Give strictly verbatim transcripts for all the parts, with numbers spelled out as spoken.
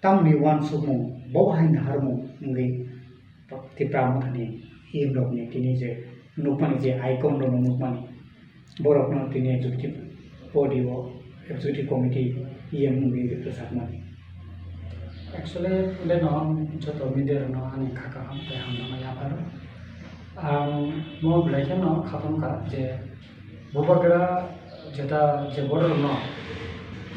Tamni uansukmung bo hai naharmung wngwi Tipra Mothani E M rokni tini je nukmani je icon rokno nukmani borokno tini executive body o executive committee E M wngwi rwchapmani. Actually, le no joto media rokno ani kha kaham tei hamjakma yapharo. Ang mo belai kheno khatungkha je Bubagra jeta je bororokno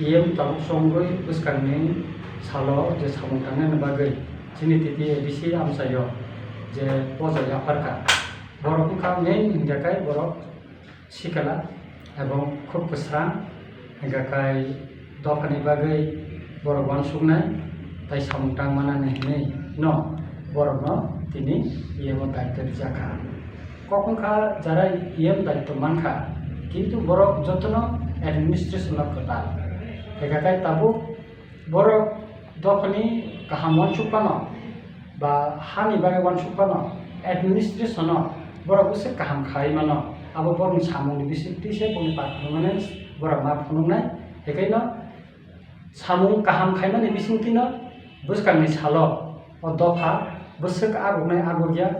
E M tabuk chongwi bwskangni salo je samung tangnani bagwi chini T T A D C amchaio je poja yapharkha. Borok wngkha main hingkha khe borok sikla ebong khub kwsrang, hingkha khe dophani bagwi borok uansuknai tei samung tangmanani hinwi no borokno tini E M o daityo rijakha. Kok wngkha jara E M daityo mankha, kintu borok jotono administration o kwtal. Hingkha khe tabuk borok dophani kaham uansuk phano ba hani bagwi uansuk phano administration o borok bwswk kaham khlai mano, abo borokni samungni bisingtwi se boni performance borok ma phunuknai. Hingkhe no samung kaham khaimani bisingtwino bwskangni salo o dopha bwswk aguknai agukya,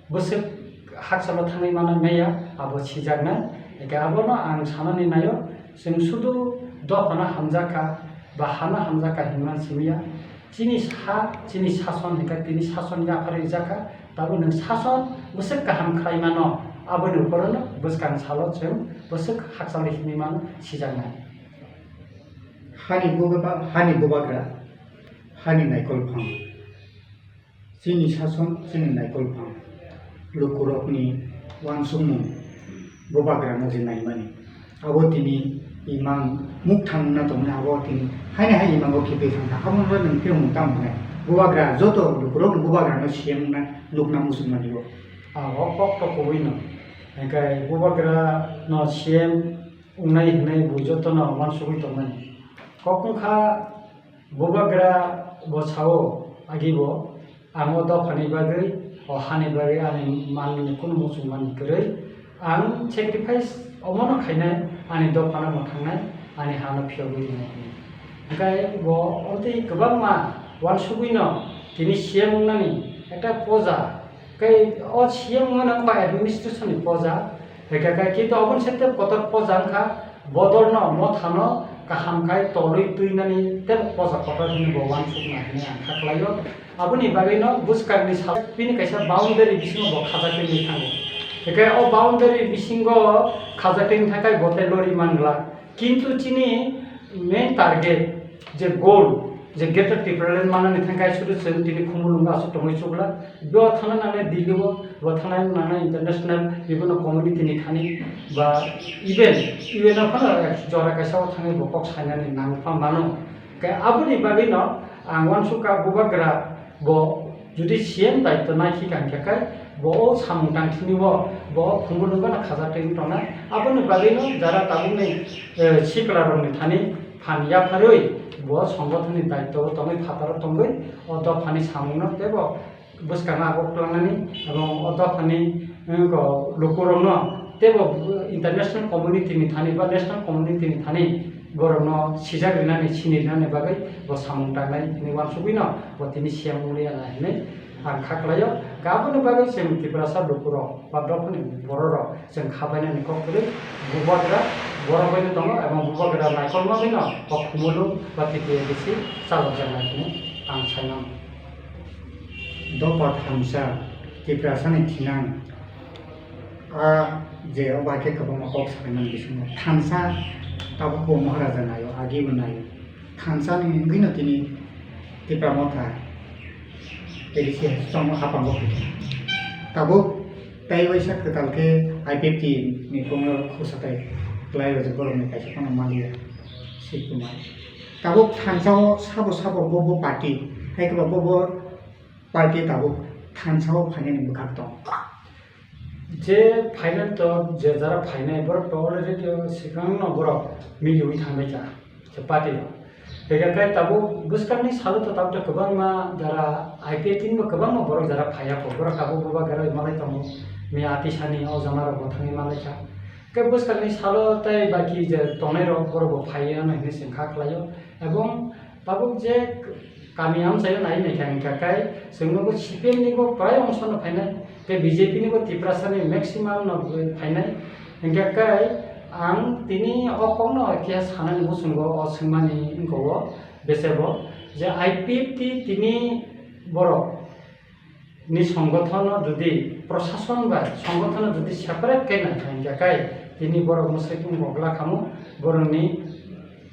bwswk hakchalo thangwi manwi maya, abo sijaknai. Eke abono ang sanani naio, chwng sudu dophano hamjakha ba hano hamjakha hinma simiya. Chini sa, chini sason hingkha tini sason yapharwi jakha, tabuk nwng sason bwswk kaham khlai mano, aboni uphorono bwskang salo chwng bwswk hakchalo hinwi mano sijaknai. Hani bubagra, hani bubagra, hani naikol phang. Chini sason, chini naikol phang. Lukurokni uansukmung bubagrano je naimani. Abo tini imang mukthang wngna tongmani, abo tini haini hai imango khipe thangkha. Abo nwng khe mung tamo hwnai. Bubagra joto lukurokni bubagrano C M wngna lukna muchungmani bo. Abo kok to kubui no. Hingkhe bubagra no C M wngnai hwnwi bo jotono uansugwi tongmani. Kok wngkha Bubagra bo sao, agi bo, ang o dophani bagwi, o hani bagwi ani manwini kunu muchungmani kwrwi, ang sacrifice omono khainai, ani dophano mwthangnai, ani hano phiyogwi rinai hwnwi. Hwnkhe bo ontwi kwbangma uansugwino tini C M wngnani ekta poja Kei o C M wngmano wngkha administration ni poja, hwnkhe khe kintu aboni side kotor poja wngkha, bodolno, mothano kaham khai tolwi twinani tei poja kotor hwnwi bo uansukna hwnwi ang kha khlaio. Aboni bagwino bwskangni sal bini kaisa boundary bisingo bo khajakgwi thango. Hwnkhe o boundary bisingo khajakgwi thangkhai bo tei lori mangla. Kintu chini main target je goal, je Greater Tipraland manani thangkhai sudu chwng tini Khumulwngo aswk tongwi chukla. Bo thana nangnai Delhi o, bo thana nangnai international bibhinno community ni thani ba even U N o phano jora kaisa o thangwi bo kok sainani nangpha mano. Khe aboni bagwino ang uansukha bubagra bo jodi C M daityo nai khe kang khe khai, bo o samung tang thini o, bo o Khumulwngo no khajaktwi wng tongnai. Aboni bagwino jara tabukni, eh, sikla rokni thani phan yapharwi bo songothonni daityo o tongwi phataro tongwi o dophani samungno teibo bwskango abo kwlangnani ebong o dophani, eh, ko lukurokno teibo international community ni thani ba national community ni thani borokno sijak rinani, sini rinani bagwi bo samung tangnai hwnwi uansugwino bo tini C M wngwi ya hwnwi ang kha khlaio. Aboni bagwi chwng Tiprasa lukurok ba dophani bororok chwng kha bainani kok kwrwi, bubagra borok baino tongo, ebong bubagra naikolma baino kok Khumulwng ba T T A D C chalokjaknai hwnwi ang sai mano. Dopha thansa Tiprasani thinang. A je o bai khe kwbangma kok salaimani bisingo thansa tabukbo Maharaja naio, agibo naio. Thansa ni wngwino tini Tipra Motha A D C chongno hapango phaikha. Tabuk tei waisa kwtal khe I P F T ni kongno khusa tai kwlai rwjak borokni kaisa phano maliya sikuma. Tabuk thansa o sabo sabo bo bo party, hai kwba bo bo party tabuk thansa o phainani bwkhak tong. Je phainai to, je jara phainai, borok to already to swkangno borok miliwi thangbaikha, je party rok. Hingkhe khe tabuk bwskangni salo to tabuk to kwbangma jara I P F T ni bo kwbangma borok jara phaiya kho, borok tabuk bubagra malai tongo, miya atisani o jama rok bo thangwi malaikha. Khe bwskangni salo tei baki je tongnai rok borok bo phai ya hinwi chwng kha khlai o. Ebong tabuk je kami amchai o nai nai kha hingkha khe chwng nogo C P M ni bo kwbangma ongso no phainai, tei B J P ni bo Tiprasa ni maximum no phainai. Hingkha khe ang tini o kok no khe sanani muchungo o swngmani wngkha o bese bo je I P F T tini borok ni songothono jodi prosason bai songothono jodi separate khe nai kha hingkha khe tini borok mwsai wng gogla khamu, borokni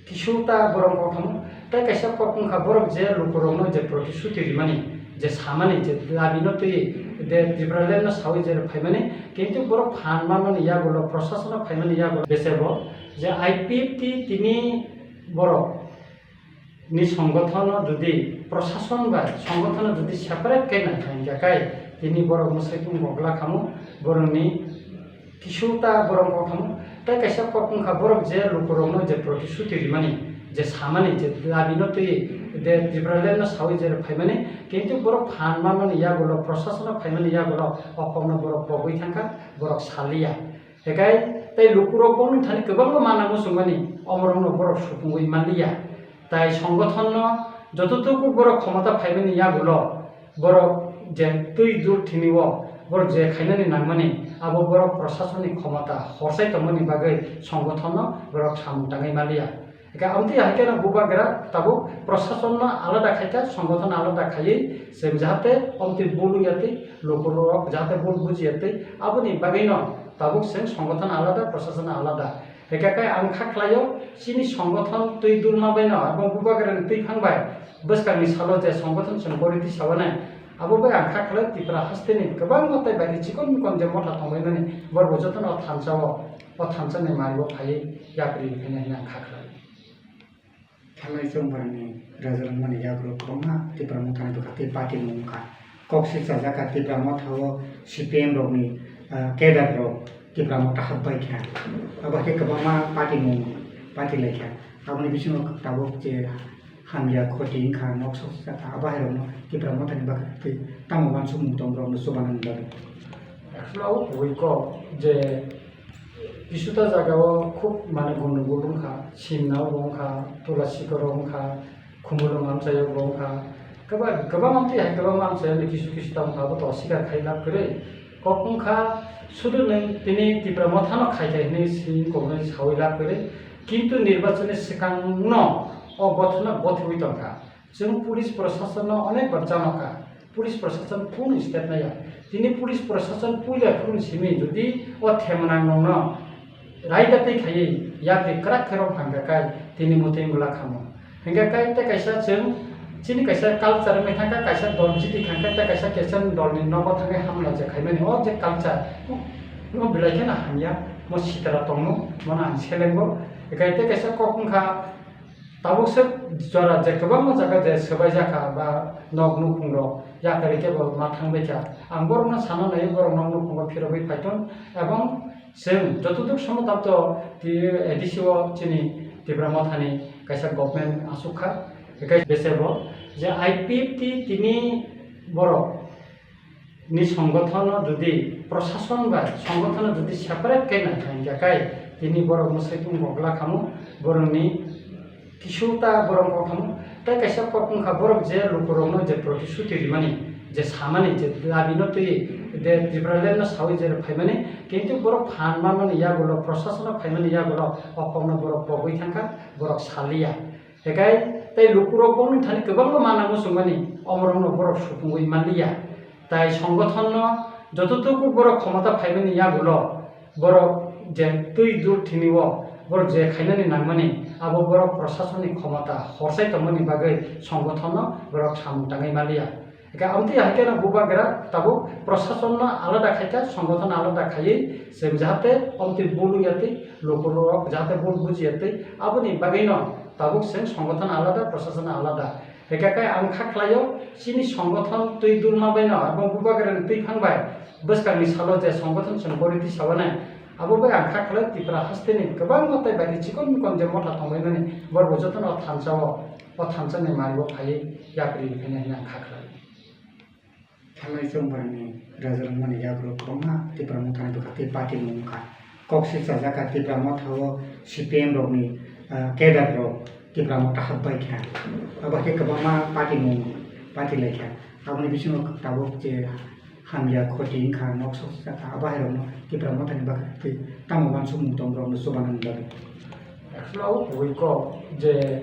kisu ta borok kok khamu. Tei kaisa kok wngkha borok je lukurokno je protishuti rimani, je samani, je dabino twi de Tipraland no sawi je phaimani, kintu borok phan manmani yagulo, prosasono phaimani yagulo bese bo je I P F T tini borok ni songothono jodi prosason bai songothono jodi separate khe nai kha hingkha khe tini borok mwsai wng gogla khamu, borokni kisu ta borok kok khamu. Tei kaisa kok wngkha borok je lukurokno je protishuti rimani, je samani, je dabino twi de Tipraland no sawi je phaimani, kintu borok phan manmani yagulo, prosasono phaimani yagulo o kokno borok pogwi thangkha, borok saliya. Hekai tei lukurok bongni thani kwbangma mana muchungmani, omorokno borok supungwi manliya. Tai songothono jototuku borok khomota phaimani yagulo borok je twi dur thini o borok je khainani nangmani abo borok prosasoni khomota horsai tongmani bagwi songothono borok samung tangwi manliya. Hingkhe amtwi hai kheno bubagra tabuk prosasonno alada khaikha, songothono alada khaiwi chwng jahate amtwi bul wngya twi, lukurok jahate bul bujiya twi, aboni bagwino tabuk chwng songothon alada, prosason alada. Hingkhe khe ang kha khlaio, chini songothon twi dulma baino abo bubagrani twi phang bai bwskangni salo je songothon chwng gori twi sawanai, abo bai ang kha khlai Tripura hasteni kwbangma tei bairi chikon mikon je motha tongbaimani, borok bo jotono o thansao, o thansani mario phaiwi yapri phainai hwnwi ang kha khlai. Thangnai chwngbarni rajarwkmani yagrok kwbangma Tipra Mothani bwkhaktwi party mung wngkha. Kok swijak kha Tipra Motha o C P M rokni, ah, cadre rok Tipra Motha hapbai kha. Abo khe kwbangma party mung party lai kha. Aboni bisingo tabuk je hamya khoti wngkha, nok sok swijak kha, abo hai rokno Tipra Mothani bwkhaktwi tamo uansukmung tong borokno chubanani bagwi. Actually abo kubui kok je Kisuta jagao khub mane gundugul wngkha, Simnao bo wngkha, Tulasikoro wngkha, Khumulwng amchaio bo wngkha, kwbang, kwbang amtwi hai kwbangma amchaio kisu kisu tamo kha, abo to oswikar khai lab kwrwi. Kok wngkha, sudu nwng tini Tipra Mothano khai khai hwnwi si koknwi sawi lab kwrwi, kintu nirbachonni swkangno o gothano gothiwi tongkha. Chwng police prosason no onek bar chano kha. Police prosason kunu step naiya. Tini police prosason puila phuru simi jodi o themnang nongno raida tei khaiwi yakri kwrak khe rok phangkha kai tini mutwi mula khamo. Hingkha kai tei kaisa chwng chini kaisa culture wngwi thangkha, kaisa dol jiti thangkha tei kaisa kesen dol ni nogo thangwi hamla je khaimani o je culture no belai kheno hamya, mo sitra tongno mono ang selengo. Hingkha tei kaisa kok wngkha, tabuk se jora je kwbangma jaga je swbai jakha ba nok nukhung rok yakari khe bo ma thangbai kha. Ang borokno sana nai borok nok nukhungo phirogwi phaithon, ebong chwng jotoduk somo tabto T-, A D C o chini Tipra Mothani kaisa government asuk kha. Hikai bese bo je I P F T tini borok ni songothono jodi prosason bai songothono jodi separate khe nai kha hingkha kai tini borok mwsai wng gogla khamu, borokni kisu ta borok kok khamu. Tei kaisa kok wngkha borok je lukurokno je protishuti rimani, je samani, je dabino twi de Tipraland no sawi je phaimani, kintu borok phan manmani yagulo, prosasono phaimani yagulo o kokno borok pogwi thangkha, borok saliya. Hekai tei lukurok bongni thani kwbangma mana muchungmani, omorokno borok supungwi manliya. Tai songothono jototuku borok khomota phaimani yagulo borok je twi dur thini o borok je khainani nangmani abo borok prosasoni khomota horsai tongmani bagwi songothono borok samung tangwi manliya. Hingkhe amtwi hai kheno bubagra tabuk prosasonno alada khaikha, songothono alada khaiwi chwng jahate amtwi bul wngya twi, lukurok jahate bul bujiya twi, aboni bagwino tabuk chwng songothon alada, prosason alada. Hingkha khe ang kha khlaio, chini songothon twi dulma baino ebong bubagrani twi phang bai bwskangni salo je songothon chwng gori twi sawanai, abo bai ang kha khlai Tripura hasteni kwbangma tei bairi chikon mikon je motha tongbaimani, borok bo jotono o thansao, o thansani mario phaiwi yapri phainai hwnwi ang kha khlai. Thangnai chwngbarni rajarwkmani yagrok kwbangma Tipra Mothani bwkhaktwi party mung wngkha. Kok se chajak kha Tipra Motha o C P M rokni, ah, cadre rok Tipra Motha hapbai kha. Abo khe kwbangma party mung party lai kha. Aboni bisingo tabuk je hamya khoti wngkha, nok sok chakha, abo hai rokno Tipra Motha ni bagwi tei tamo uansukmung tong rokno chubanani bagwi. Actually abo kubui kok je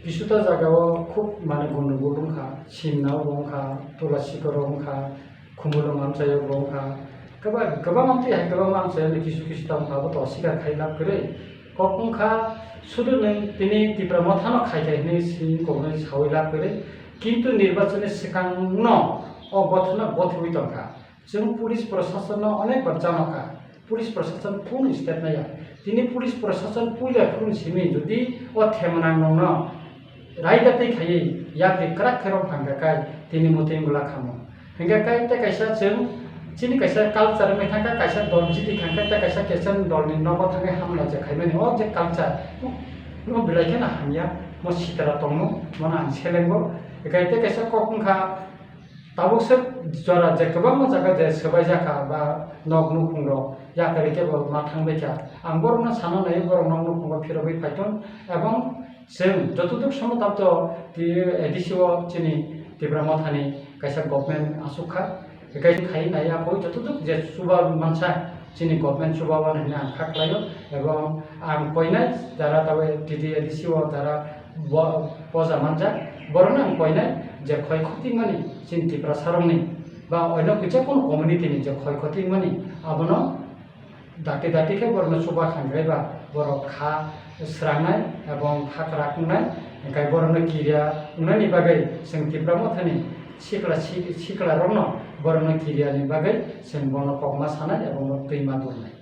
kisuta jagao khub mane gondogol wngkha, Simna bo wngkha, Tula Sikoro wngkha, Khumulwng amchaio bo wngkha, kwbang, kwbang amtwi hai kwbangma amchaio kisu kisu tamo wngkha, abo to sikar khai lab kwrwi. Kok wngkha, sudu nwng tini Tipra Mothano khai khai hinwi swi koknwi sawi lab kwrwi, kintu nirbachonni swkangno o gothona gothiwi tongkha. Chwng police proshasonno onek bar janokha, police proshasonno step naiya. Tini police proshasonno puila phuruni simi jodi o themwnang nokno raida tei khaiwi yakri kwrak khe rw phangkha kai tini mutwi mula khamo. Hingkha kai tei kaisa chwng chini kaisa culture wngwi thangkha, kaisa dol jiti thangkha tei kaisa kecheng dolni nogo thangwi hamla je khaimani o je culture, no belai kheno hamya, mo sitra tongmo, mono ang selengo. Hingkha tei kaisa kok wngkha, tabuk se jora je kwbangma jaga je swbai jakha ba nok nukhung rok yakari kebo ma thangbai kha. Ang borokno sana nai borok nok nukhungo phirogwi phaithung ebong chwng jotoduk somo tabto T-, A D C o chini Tipra Mothani kaisa government asuk kha. Kaisa khai nai yakho jotoduk je chuba mansa chini government chuba wan hwnwi ang kha khlaio ebong ang koinai jara tawe T D A D C o jara bo-, poja manjak, borokno ang koinai je khoi khoti mani chini Tiprasarokni ba oino kisa kono community ni je khoi khoti mani abono dati dati khe borokno chuba khangraiba borok kha srangnai ebong hakra wngnai, hingkhe borokno kiria wngnani bagwi chwng Tipra Mothani sikla si-, sikla rokno borokno kiriani bagwi chwng bono kokma sanai ebong twima durnai.